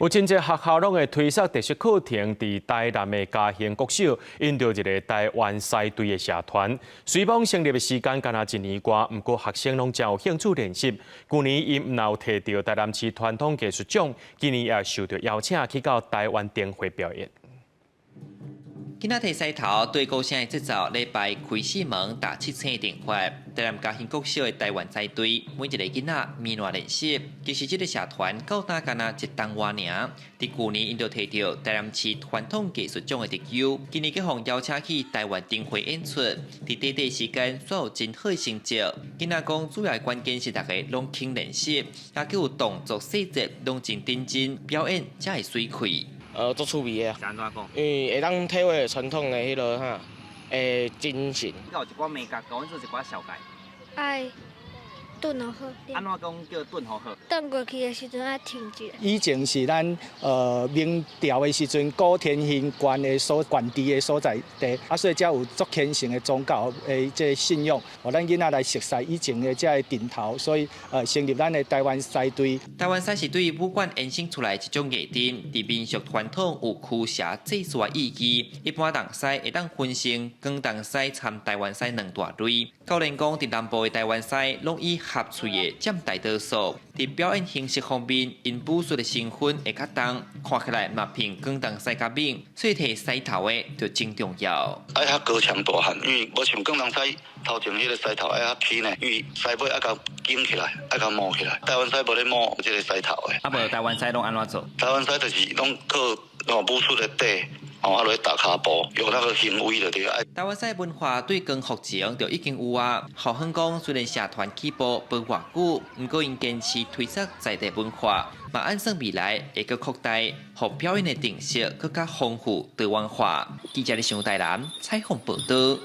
有真濟學校攏會推設特色課程，佇台南的嘉興國小，𪜶著一个台灣獅隊的社團。雖罔成立的時間干焦一年外，毋過學生攏誠有興趣練習。舊年𪜶毋但有提著台南市傳統藝術獎，今年也受著邀請去到台灣燈會表演。囡仔提獅頭對鼓聲的節奏，禮拜開四門踏七星的陣法。台南嘉興國小的台灣獅隊，每一个囡仔暝賴練習。其實這个社團到今干焦一冬外爾。佇舊年𪜶就提著台南市傳統藝術獎的特優，今年閣予邀請去台灣燈會演出。佇短短時間，煞有真好的成績。囡仔講，主要的關鍵是逐个攏肯練習，也閣有動作細節攏真認真，表演才會媠氣。足趣味的啊。是按怎講？因為會當體會傳統的彼个哈，精神。你有一寡眉角，共阮做一寡紹介。愛轉予好。按怎講叫轉予好？轉過去的時陣愛停一下。以前是咱明朝的時陣，古天興縣的所管治的所在地，啊，所以才有足虔誠的宗教的這个信仰，予咱囡仔來熟悉以前的這个陣頭，所以成立咱的台灣獅隊。台灣獅是對武館衍生出來一種藝陣，佇民俗傳統有驅邪祭祀的意義。一般重獅會當分成廣東獅參台灣獅兩大類。教練講，佇南部的台灣獅攏以合喙的佔大多數。佇表演形式方面，𪜶武術的成分會較重，看起來嘛比廣東獅較猛，所以提獅頭的就真重要。愛較高強大漢，因為無像廣東獅頭前彼个獅頭愛較輕呢，因為獅尾愛共緊起來，愛共摸起來。台灣獅無咧摸這个獅頭的。啊無台灣獅攏按怎做？台灣獅就是攏靠武術的底。哦，啊，落去踏跤步，用那个行為就對。台灣獅文化對光復前就已經有啊。校方講，雖然社團起步無偌久，毋過𪜶堅持推廣在地文化，嘛按算未來會閣擴大，予表演的形式閣較豐富多元化。記者咧上台南採訪報導。